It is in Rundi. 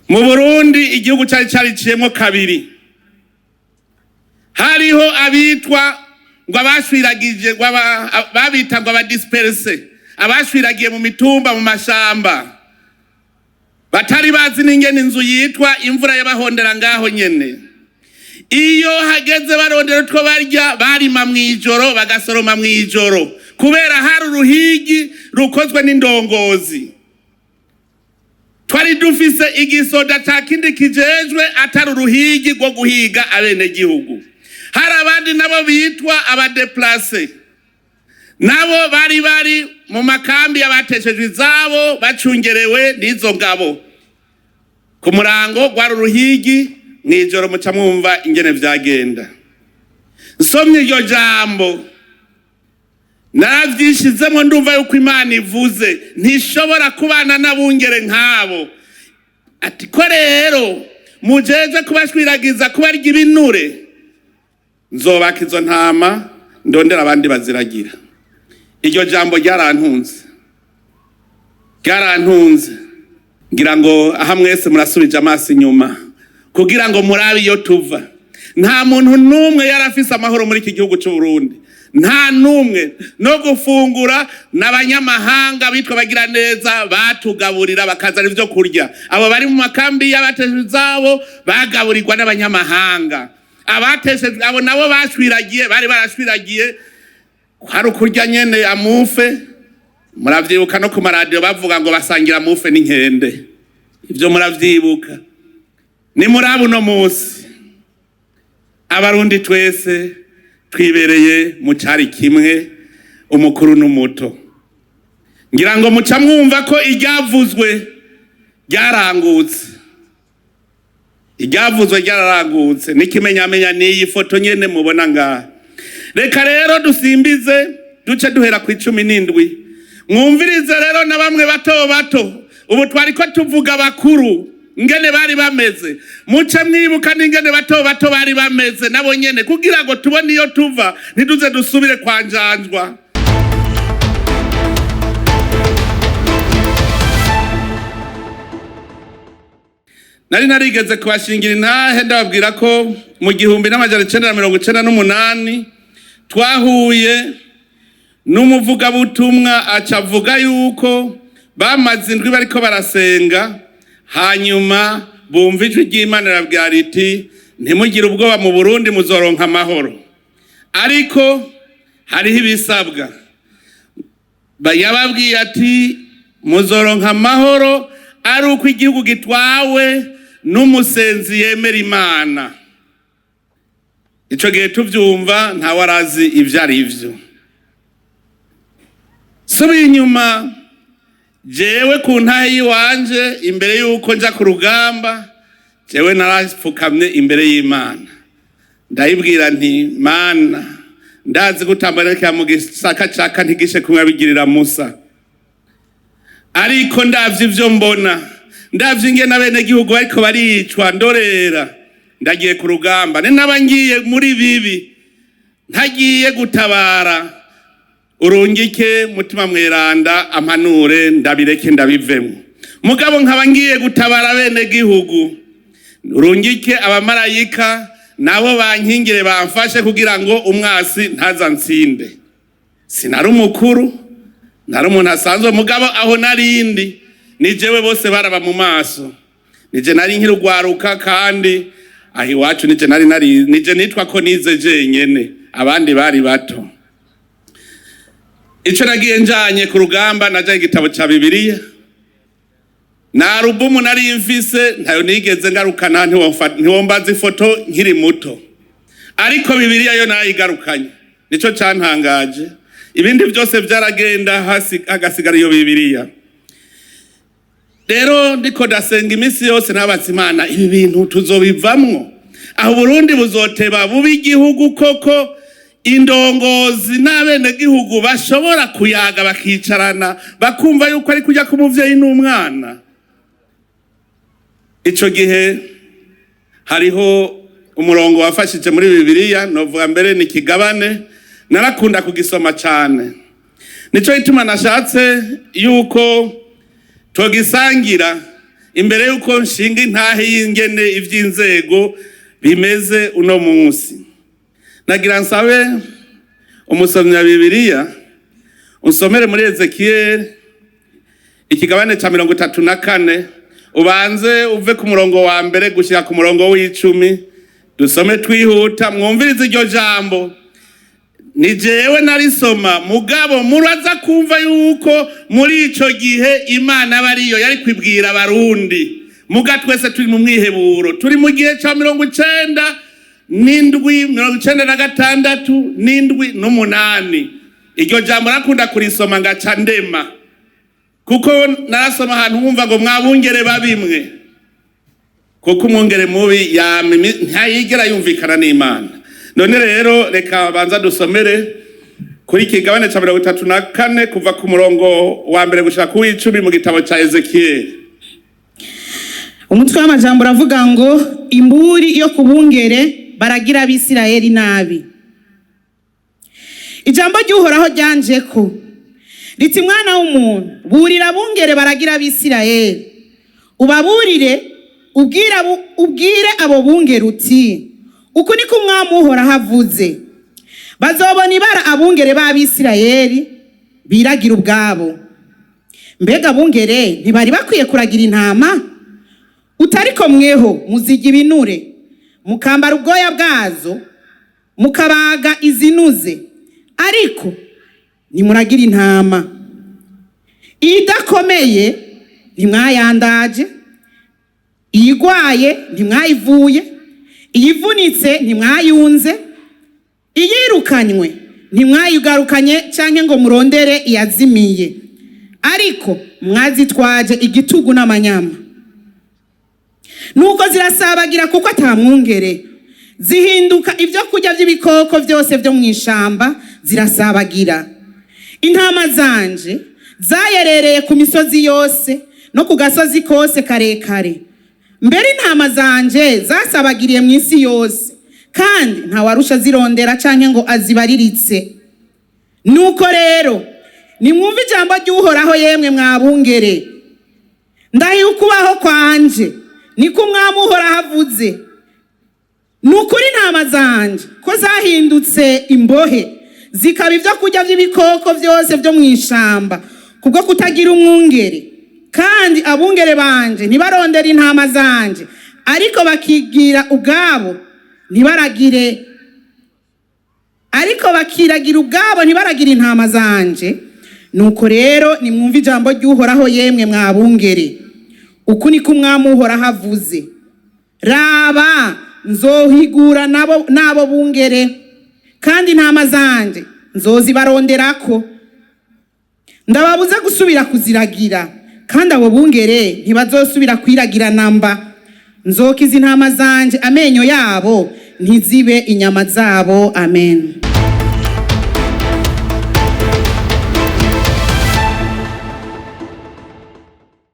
Mu Burundi igihugu cari cariciyemwo kabiri. Hariho abitwa ngo abashwiragije, ngo babita ngo abadisperse, abashwiragiye mu mitumba, mu mashamba, batari bazi n'ingene inzu yitwa, imvura yabahondera ngaho nyene. Iyo hageze barondera utwo barya, barima mw'ijoro, bagasoroma mw'ijoro, kubera hari uruhigi rukozwe n'indongozi. Twari dufise igisoda ca kindi kijejwe atari uruhigi rwo guhiga abenegihugu. Hari abandi nabo bitwa abadéplacés, nabo bari mu makambi y'abateshejwe izabo, bacungerewe n'izo ngabo. Ku murango rwari uruhigi, mw'ijoro muca mwumva ingene vyagenda. Nsomye iryo jambo, naravyishizemwo, ndumva yuko Imana ivuze ntishobora kubana n'abungere nk'abo. Ati ko rero mujeje kubashwiragiza, kubarya ibinure, nzobaka izo ntama, ndondera abandi baziragira. Iryo jambo ryarantunze, ryarantunze. Ngira ngo aha mwese murasubije amaso inyuma kugira ngo murabe iyo tuva. Nta muntu n'umwe yari afise amahoro muri iki gihugu cy'u Burundi, nta n'umwe. No gufungura, n'abanyamahanga bitwa bagira neza batugaburira, bakazana ibyo kurya. Abo bari mu makambi y'abateshejwe izabo bagaburirwa n'abanyamahanga. Abateshejwe abo nabo bashwiragiye, bari barashwiragiye, hari ukurya nyene amufe. Muravyibuka no ku maradiyo bavuga ngo basangira amufe n'inkende, ivyo muravyibuka. Ni muri uno munsi Abarundi twese twibereye mu cari kimwe, umukuru n'umuto. Ngira ngo muca mwumva ko iryavuzwe ryarangutse, iryavuzwe ryararangutse. N'ikimenyamenya n'iyi foto nyene mubona ngaha. Reka rero dusimbize, duce duhera ku 17. Mwumvirize rero na bamwe bato bato. Ubu twari ko tuvuga bakuru ingene bari bameze, muce mwibuka n'ingene bato bato bari bameze nabo nyene, kugira ngo tubone iyo tuva, ntiduze dusubire kwanjanjwa. Nari narigeze kubashingira intahe, ndababwira ko mu 1998 twahuye n'umuvugabutumwa, aca avuga yuko bamaze indwi bariko barasenga, hanyuma bumva ijwi ry'Imana rirabwira riti: "Ntimugire ubwoba, mu Burundi muzoronka amahoro, ariko hariho ibisabwa." Yababwiye ati: "Muzoronka amahoro ari uko igihugu gitwawe n'umusenzi yemera Imana." Ico gihe tuvyumva, ntawe arazi ivyo ari vyo. Subiye inyuma, jewe ku ntahe y'iwanje, imbere y'uko nja ku rugamba, jewe narapfukamye imbere y'Imana, ndayibwira nti: "Mana, ndazi gutambarika mu gisaka caka ntigishe kumwe bigirira Musa, ariko ndavye ivyo mbona, ndavye ingene abenegihugu bariko baricwa ndorera, ndagiye ku rugamba. Ni naba ngiye muri bibi, ntagiye gutabara, urungike Mutima Mweranda ampanure, ndabireke, ndabivemo. Mugabo nkaba ngiye gutabara bene gihugu, urungike abamarayika nabo bankingire, bamfashe kugira ngo umwasi ntaza nsinde." Sinari umukuru, nari umuntu asanzwe, mugabo aho narindi ni jewe bose baraba mu maso, nije nari nkirugwaruka, kandi aho iwacu nije nari nije nitwa ko nize jenyene, abandi bari bato. Ico nagiye njanye ku rugamba, najanye igitabo ca Bibiliya na alubumu nari mfise, ntayo nigeze ngarukana. Ntiwombaza ifoto nkiri muto, ariko Bibiliya yo nayigarukanye. Nico cantangaje, ibindi byose vyaragenda, hasi hagasigara iyo Bibiliya. Rero ndiko ndasenga iminsi yose, nabaza Imana: "Ibi bintu tuzobivamwo? Aho Burundi buzoteba buba igihugu koko indongozi n'abenegihugu bashobora kuyaga, bakicarana, bakumva yuko ari kujya k'umuvyeyi n'umwana?" Ico gihe hariho umurongo wafashije muri Bibiliya, novuga mbere ni kigabane, narakunda kugisoma cane. Nico gituma nashatse yuko togisangira. Imbere y'uko nshinga intahe y'ingene ivy'inzego bimeze uno munsi, nagira nsabe umusomyi wa Bibiliya usomere muri Ezekiyeli ikigabane ca 34, ubanze uve ku murongo wa mbere gushika ku murongo w'10. Dusome twihuta, mwumvirize iryo jambo. Ni jewe narisoma, mugabo muraza kumva yuko muri ico gihe Imana aba ariyo yari kwibwira Abarundi. Muga twese turi mu mwiheburo, turi mu gihe ca 97, 96, 7 n'8. Iryo jambo nakunda kurisoma ngaca ndema, kuko narasoma ahantu wumva ngo mwabungere babimwe, kuko umwungere mubi yama ntayigera yumvikana n'Imana. None rero reka banza dusomere kuri kigabane ca 34, kuva ku murongo wa mbere gushika ku w'10 mu gitabo ca Ezekiyeli. Umutwe w'amajambo uravuga ngo imburi yo kubungere baragira Abisirayeli nabi. Ijambo ry'Uhoraho ryanjeko riti: mwana w'umuntu, burira abungere baragira Abisirayeli, ubaburire, ubwire abo bungere uti: uku niko Umwami Uhoraho avuze, bazobona ibara abungere b'Abisirayeli biragira ubwabo. Mbega abungere ntibari bakwiye kuragira intama? Utariko mweho muzirya ibinure, mukambara ubwoya bwazo, mukabaga izinuze, ariko nimuragira intama. Idakomeye ntimwayandaje, iyigwaye ntimwayivuye, iyivunitse ntimwayunze, iyirukanywe ntimwayigarukanye canke ngo murondere iyazimiye, ariko mwazitwaje igitugu n'amanyama. Nuko zirasabagira kuko atamwungere, zihinduka ibyo kurya by'ibikoko byose byo mu ishamba, zirasabagira. Intama zanje zayerereye ku misozi yose no ku gasozi kose karekare. Mbere intama zanje zasabagiriye mu isi yose, kandi ntawarusha zirondera canke ngo azibariritse. Nuko rero nimwumve ijambo ry'Uhoraho, yemwe mwabungere. Ndahiye ukubaho kwanje, niko Umwami Uhoraho avuze, ni ukuri intama zanje ko zahindutse imbohe, zikaba ibyo kurya by'ibikoko byose byo mu ishamba, kubwo kutagira umwungere. Kandi abungere banje ntibarondera intama zanje, ariko bakigira ubwabo ntibaragire, ariko bakiragira ubwabo ntibaragire intama zanje. Nuko rero nimwumve ijambo ry'Uhoraho, yemwe mwabungere. Uku niko Umwami Uhoraho avuze: raba, nzohigura nabo n'abo bungere, kandi intama zanje nzozibaronderako, ndababuze gusubira kuziragira, kandi abo bungere ntibazosubira kwiragira namba. Nzokiza intama zanje amenyo yabo, ntizibe inyama zabo. Amen.